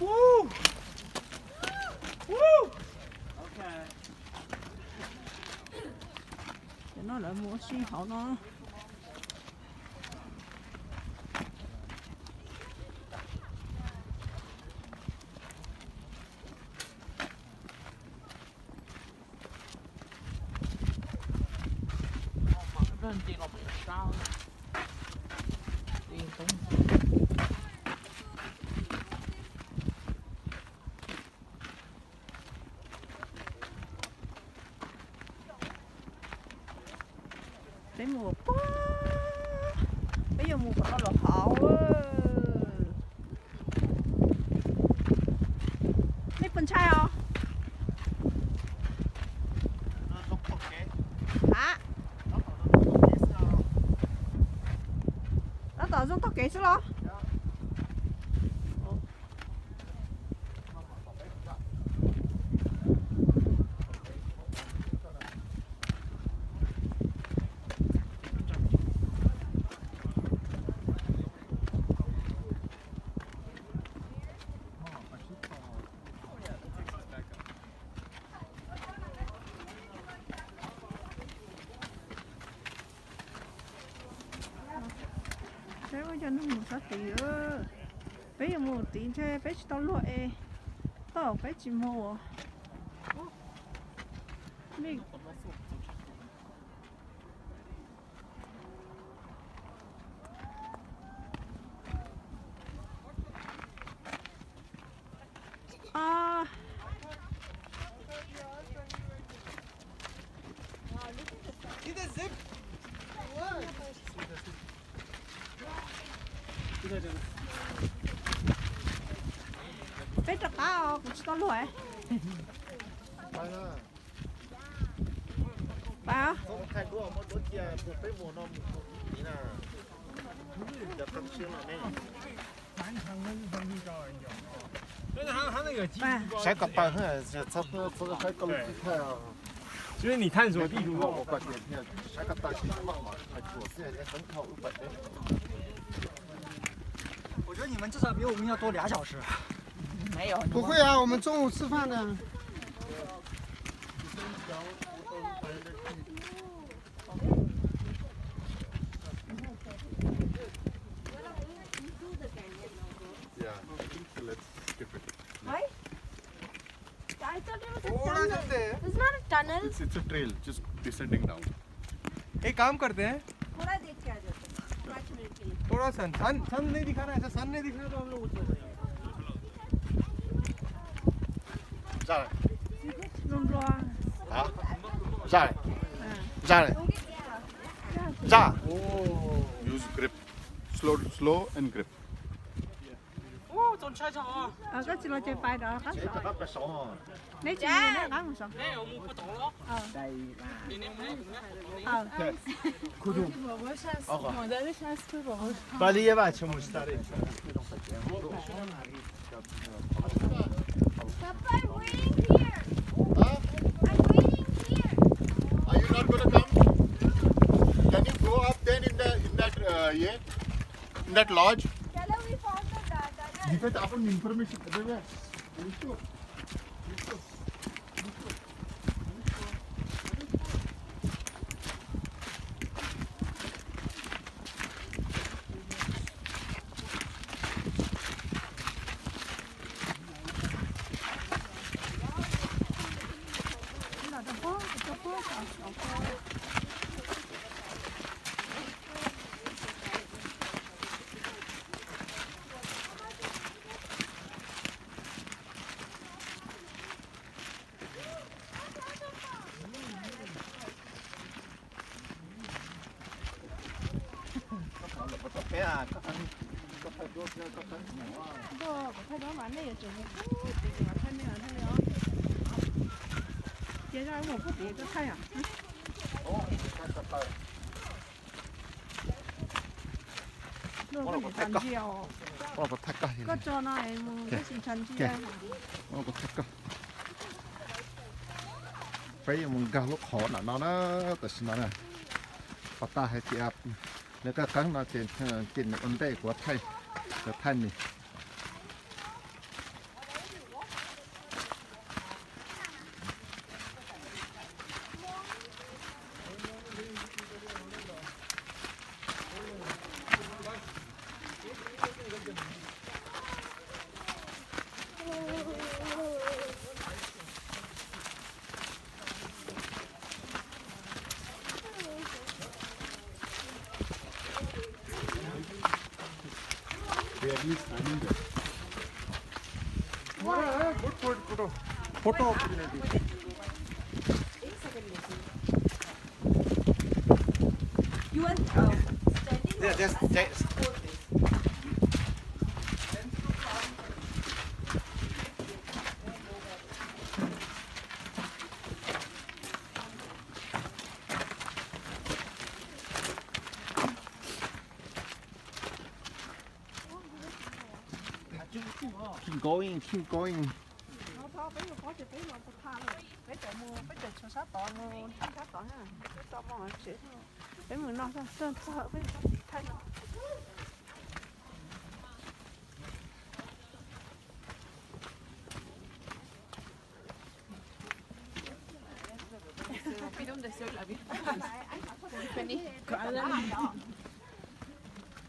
Cov no lawv mus ua si hauv no. Peb mus, peb yuav mus qhov no los hauv. Nej puas ntshai os? Ha? Tab tom zoo taug kev xwb los? Saib ua cas neeg mus sab tid. Peb yuav mus tid ntshe peb tsis tau luag es tau peb tsis mus. Peb rov qab os, kuv tsis tau luag. Pab. Saib ko taw, txhob saib ko lub thaij. Saib ko taw. 我觉得你们至少比我们要多俩小时。不会啊，我们中午吃饭的。 Yeah, I think let's skip it. Why? I thought it was a tunnel. It's not a tunnel. It's, it's a trail, just descending down. एक काम करते हैं, थोड़ा देख के आ जाते हैं, पाँच मिनट के लिए। थोड़ा सन, सन, सन नहीं दिखा रहा है, ऐसा सन नहीं दिख रहा तो हम लोग उतर जाएंगे। Ra. Hả? Ra. Ra. Ra. Use grip. Slow, slow and grip. Koj tsis los ces pais rov qab. Neb tsis mus, neb rov qab mus saud. Papa, I'm waiting here. Huh? I'm waiting here. Are you not gonna come? Can you go up there in the, in that, uh, yeah? In that lodge? चलो, we found the, the, the. Because अपन information, अबे, ये, ये तो, ये तो, ये तो। Kuv thaij duab mas nej yuav tsum mus puag tid, kuv mam thaij nej os, thaij li os. Cia zoj mus puag tid koj thaij os. Luag koj tsis ntshav ntsia os. Koj tso no es mus koj tsis ntshav ntsia. Peb yuav mus nkag lub qhov nram no na, tam sim no na. Pas tas hais tias nws qeeb qeeb no ces nws ua ntej kuv thaij, kuv thaij nws. He's standing there. What a good photo. Photo opportunity. You want uh, standing Yeah, or just, just. Keep going, keep going. Peb mus peb tseem mus peb tseem tshuav sab tod mus sab tod na, peb tso mos tsev, peb mus no txog peb thaij no.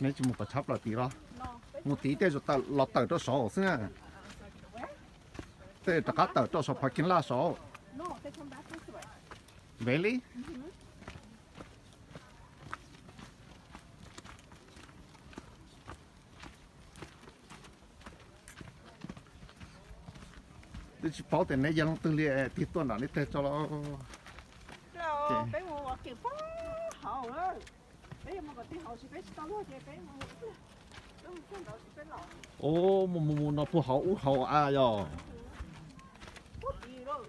Neb tsis mus kom tshab plaws tid los? Mus tid tej zaum los tawm rau saud xwb na. Tej rov qab tawm rau saum parking lot saud. Really? Twb tsis paub tias neb yog leej twg li, tig tuaj nram nej teg tso los. Peb mus ua ke puag hauv lawm. Peb yuav mus kom tij hauv, tsis peb tsis tau luag ces peb mus, peb mus puag nraud tsis peb los. Ub, mus mus mus no puag hauv ub hauv av yog. Puag tid lawm.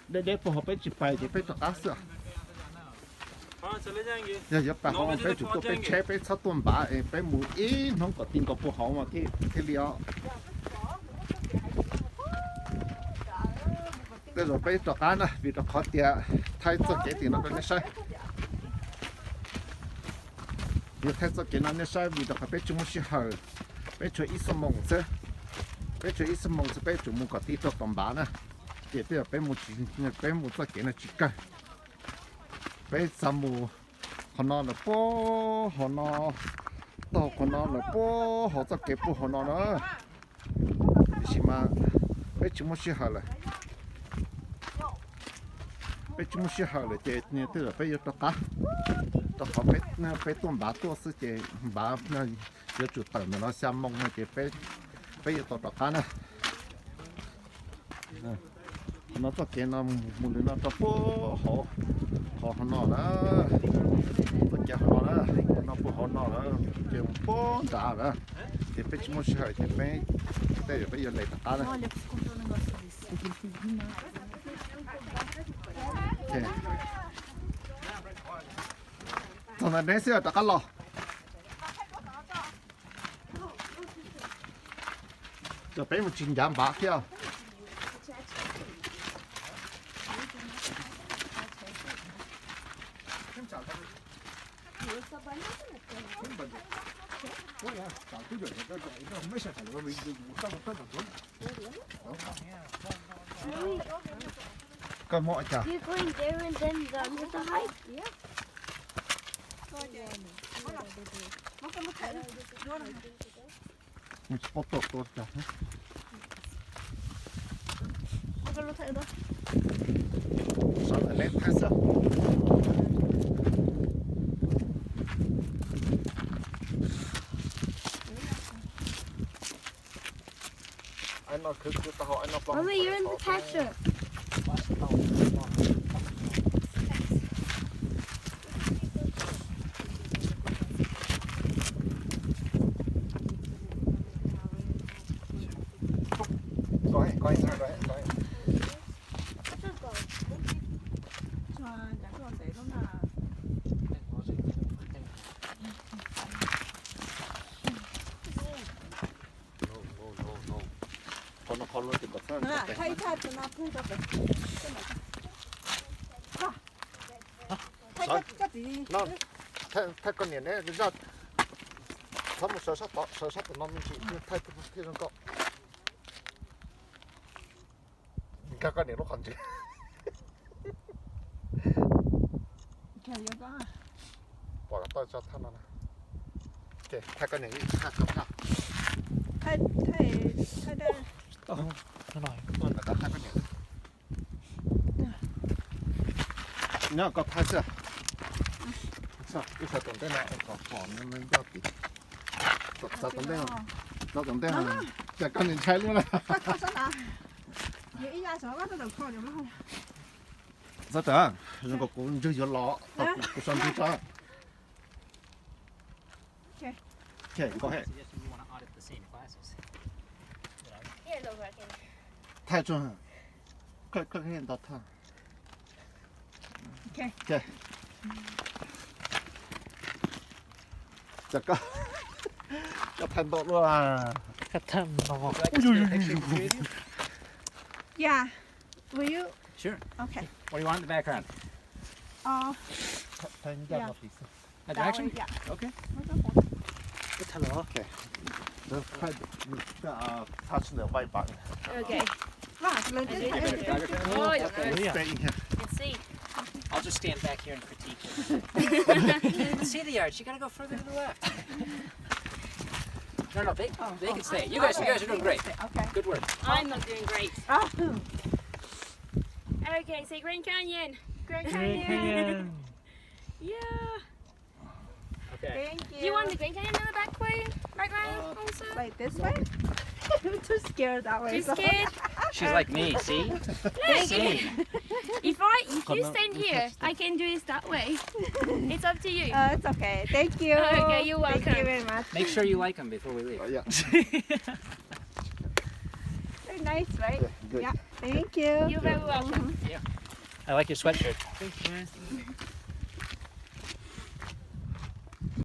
Deb deb puag hauv peb tsis pais ces peb rov qab xwb. Yog yuav pais hauv peb tsum tuaj peb tsheb, peb txhob tuaj npav es peb mus ib hnub kom ti nkaus puag hauv mas thiaj li os. Tej zaum peb rov qab na, vim rau qhov tias thaij txoj kev tim no rau nej saib. Yuav thaij txoj kev no nej saib vim rau qhov peb tsis muaj sij hawm, peb tshuav ib xuab moos xwb. Peb tshuav ib xuab moos xwb peb tsum mus kom ti rau tom npav na. Ces tej zaum peb mus tsis, peb mus txoj kev no tsis kawg. Peb xav mus qhov no lawm puag hauv no, taug qhov no lawm puag hauv txoj kev puag hauv no na. Tiam sis mas peb tsis muaj sij hawm lawm. Peb tsis muaj sij hawm lawm ces tej zaum peb yuav rov qab, rau qhov peb tuaj npav tuaj xwb ces npav yuav tsum tawm ntawm no xya moo no ces peb yuav tau rov qab na. No txoj kev no mus li no rau puag hauv, hauv no na, txoj kev hauv no na, no puag hauv no na, ces mus puag nrad na, ces peb tsis muaj sij hawm ces peb, tej zaum peb yuav les rov qab na. Txog ntawm neb xwb rov qab los. Ces peb mus tsis ncav npav thiab. Koj muaj cas? You're going there and then the, under the hike? Mus tsis paub tuaj tuaj cas. Sawv daws neb thaij xwb. Mommy, you're in the catcher. Thaij koj niam ne, zaj, txhob mus sawv sab tom, sawv sab tom no me ntsis, thaij thiaj zoo nkauj. Nkag koj niam lub qhov ntswg. Pom tawm tso thaj no na. Thaij koj niam ib thaj, thaj. Thaj, thaj, thaj. Tuaj ntawm ko thaj koj niam. Nyob koj thaij xwb. Ib sab tom ntej no kom pom no ncaj tim. Txav tom ntej, txav tom ntej, cas koj niam ntshai lub na. Txav tom, zoo nkaus kuv ntswg yuav los, kuv so ntswg tso. Okay, go ahead. Thaij tso, click click nto thaij. Cas koj, koj thaij ntau dua. Koj thaij ntau. Yeah. Will you? Sure. Okay. What do you want in the background? Uh, Thaij ncaj no tim xwb. That direction? Yeah. Okay. Koj thaij los. Okay. Just try to, uh, touch the white button. Okay. Wow, so let's just Oh, yeah. Stay in here. Let's see. I'll just stand back here and critique it. You can see the yard. You gotta go further to the left. No, no, they, they can stay. You guys, you guys are doing great. Okay. Good work. I'm not doing great. Oh. Okay, say Grand Canyon. Grand Canyon. Yeah. Okay. Thank you. Do you want the Grand Canyon in the back way? Background also? Like this way? I'm too scared that way. Too scared? She's like me, see? Thank you. See? If I, if you stand here, I can do this that way. It's up to you. Uh, it's okay. Thank you. Okay, you're welcome. Thank you very much. Make sure you like them before we leave. Oh, yeah. They're nice, right? Yeah, good. Yeah. Thank you. You're very welcome. Yeah. I like your sweatshirt. Thanks, man.